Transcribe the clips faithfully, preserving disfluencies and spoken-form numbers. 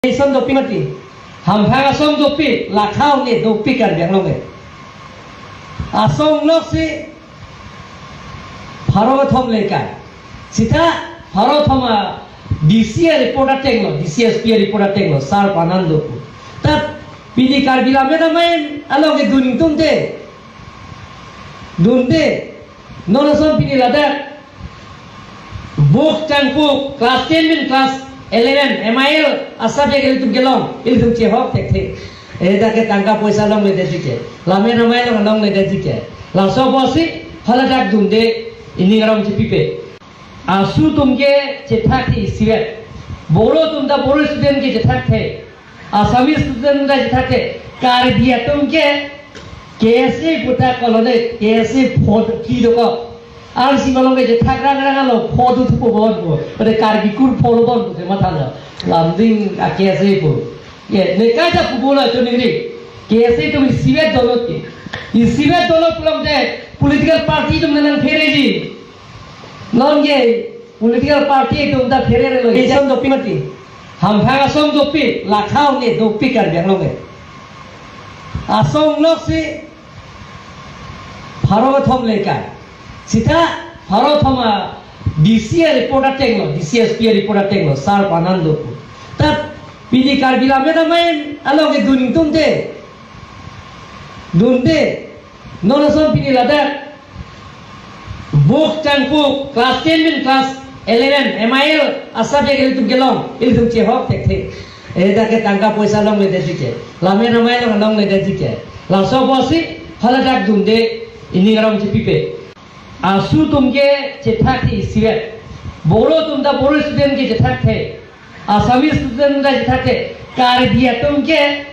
Ison dopik mati. Hamphang asong dopik, lakha ne dopik Karbi Anglong ke. Asong lok si pharo thom leka. Sita pharo thom a D C a report ateng lo, D C S P a report ateng lo, sar panan do pu. Tat pini Karbi Lammet Amei along ke dun tum te. Dunde, non ason pini ladak book changpu class ten pen class eleven M I L a subject ilitum kelong, ilitum chehok thekthe. Eda ke tangka poisa longledetji ke, Lammet Amei along longledetji ke. Laso apotsi haladak dunde ining aram chipipe. Asu atum ke chethak the isivet. Bodo atum ta Bodo student ke chethak the. Assamese student ta chethak the. Karbi atum ke K S A pu ta kolone, K S A pho ki dokok. Arsi malom ke chethak rang rang alo pho do thupo bon ko. Pada Karbi kur pho lo bon ko, matha lo. Lamding a K S A pu. Ye, ne kaja pu bola choningri. K S A atum isivet dolot ke. Isivet dolot pulote political party atum nangphereji. Non ke political party atum ta pherelo. Ison dopik mati. Hamphang asong dopik, lakha ne dopik Karbi Anglong ke. Asong lok si pharo thom leka. Sita pharo thom a D C a report ateng lo, D C S P a report ateng lo, sar panan do pu. Tat pini Karbi Lammet Amei along ke dun tum te. Dunde, non ason pini ladak book changpu class ten pen class eleven M I L a subject ilitum kelong, ilitum chehok thekthe. Eda ke tangka poisa longledetji ke, Lammet Amei along longledetji ke. Laso apotsi haladak dunde ining aram chipipe. Asu atum ke chethak the isivet. Bodo atum ta Bodo student ke chethak the. Assamese student ta chethak the. Karbi atum ke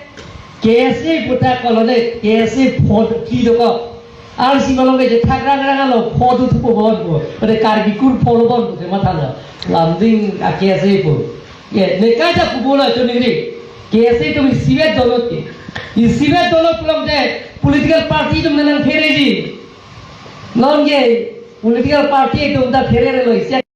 K S A pu ta kolone, K S A pho ki dokok. Arsi malom ke chethak rang rang alo pho do thupo bon ko. Pada Karbi kur pho lo bon ko, matha lo. Lamding a K S A pu. Ye, ne kaja pu bola choningri. K S A atum isivet dolot ke. Isivet dolot pulote political party atum nangphereji. Non ke political party atum ta pherelo isi.